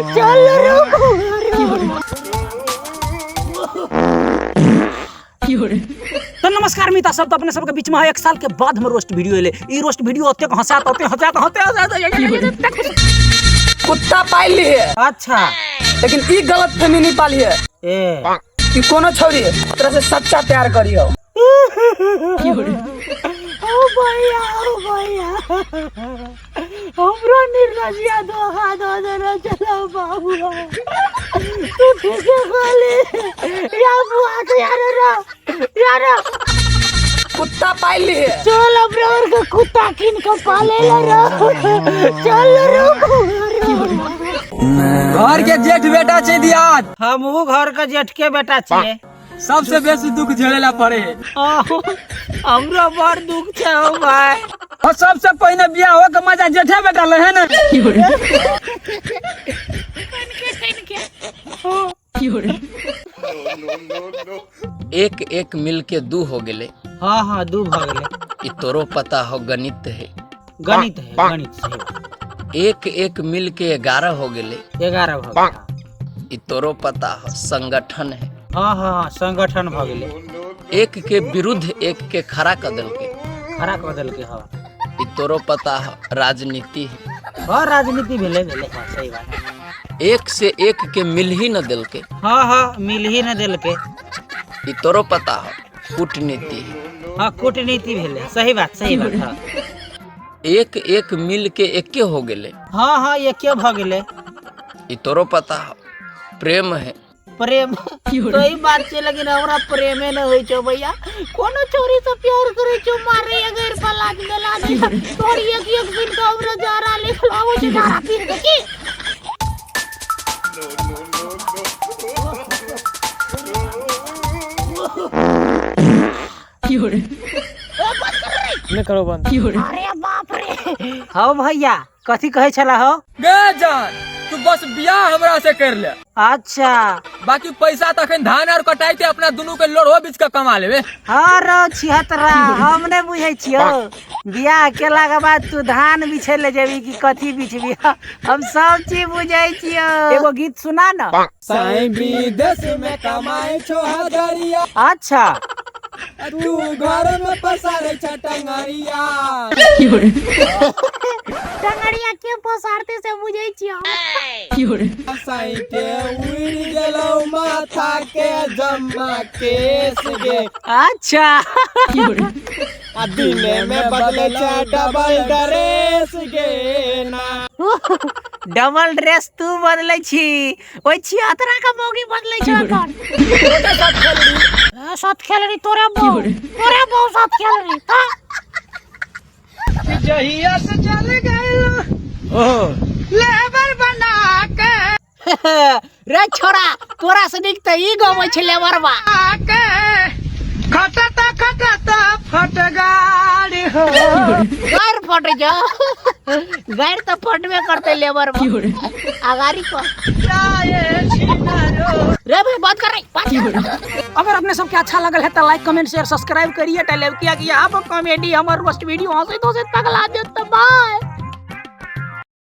चल रे बौआ। तो नमस्कार मिता सब, तो अपने सबके बीच में एक साल के बाद हम रोस्ट वीडियो एले। ई रोस्ट वीडियो ओतेक हंसात ओतेक हंसात हंसात। कुत्ता पाल लिए। अच्छा। लेकिन ई गलत फहमी नहीं पाली है ए कि कोनो छौरी तोरा से सच्चा प्यार करी हो। ओ भैया, ओ भैया, हमरो निर्लजिया धोखा दो देने चलो बाबू। तू ठीक है खाली या बुआ तो यार रो यार। कुत्ता पाल लिए। चल अपने और के कुत्ता किन के पाले ले रो, चल रो। घर के जेठ बेटा छे दियाद। हमहू घर के जेठ के बेटा छिए। सबसे बेसी दुख झेलेला पड़े है। हमरो बड़ दुख छे हो भाई। और सबसे पहले बियाह हो के मजा जेठे बेटा ले है ना। एक एक मिल के दू हो गेले। हाँ हाँ, दू भ गेले। ई तोरो पता हो गणित है। गणित है, गणित सही बात। एक एक मिल के 11 हो गेले। 11 भ गेले। ई तोरो पता हो संगठन है। हाँ हाँ, संगठन भ गेले। एक के विरुद्ध एक के खड़ा कर देलके। खड़ा कर देलके। हाँ। ई तोरो पता हो राजनीति है। हाँ, राजनीति भेले भेले। हाँ, सही बात। एक से एक के मिल ही न देलके। हाँ हाँ, मिल ही न देलके। ई तोरो पता हो कूटनीति है। हाँ, कूटनीति भेले, सही बात, सही बात। हाँ। एक एक मिल के एके हो गेले। हाँ हाँ, एके भ गेले। ई तोरो पता हो प्रेम है। प्रेम सही बात छे, लेकिन हमरा प्रेमे न होई छो भैया। कोनो छोरी से प्यार करे छो मारे अगर पलाज गला दे तोर एक एक दिन का हमरा जरा लिखल आवे छे जरा पीर के की। नहीं करो बंद। अरे बाप रे। हाँ भैया, कथी कहे छला हो? गे जान, तू बस बियाह हमरा से कर ले। अच्छा। बाकी पैसा तखन धान और कटाई के अपना दुनू के लोढ़ो बीच के कमा लेबे। हाँ रो छिहत्तरा, हम नहीं बुझे छियो। बियाह केला के बाद तू धान बिछे ले जेबी कि कथी बिछबी, हम सब चीज बुझे छियो। एगो गीत सुना ना। साईं विदेश में कमाए छो हजरिया। अच्छा। तू घर में पसारे छ टंगरिया। टंगरिया के पसारते से बुझे छियो। साईं के उड़ गेलौ माथा के जम्मा केस गे। अच्छा। आ दिने में बदले छ डबल ड्रेस गे ना। डबल ड्रेस तू बदले छी, ओइ छिहत्तरा के मौगी बदले छो एखन। साथ खेलरी तोरे बहू, तोरे बहू साथ खेलरी। हाँ। जहिया से चल गइल लेबर बना के। रे छोरा, तोरा से निक त ई गबै छै लेबरबा। के खटता खटता फट गाड़ी हो। गार फट जा, गार त फटबे करते लेबरबा। अगारी को रे भाई बात कर रही, बात कर। अगर अपने सबके अच्छा लगल है तो लाइक कमेंट शेयर सब्सक्राइब करिए टलेब, किया कि यहाँ पर कॉमेडी हमार रोस्ट वीडियो हंसे तो से पगला देत। बाय।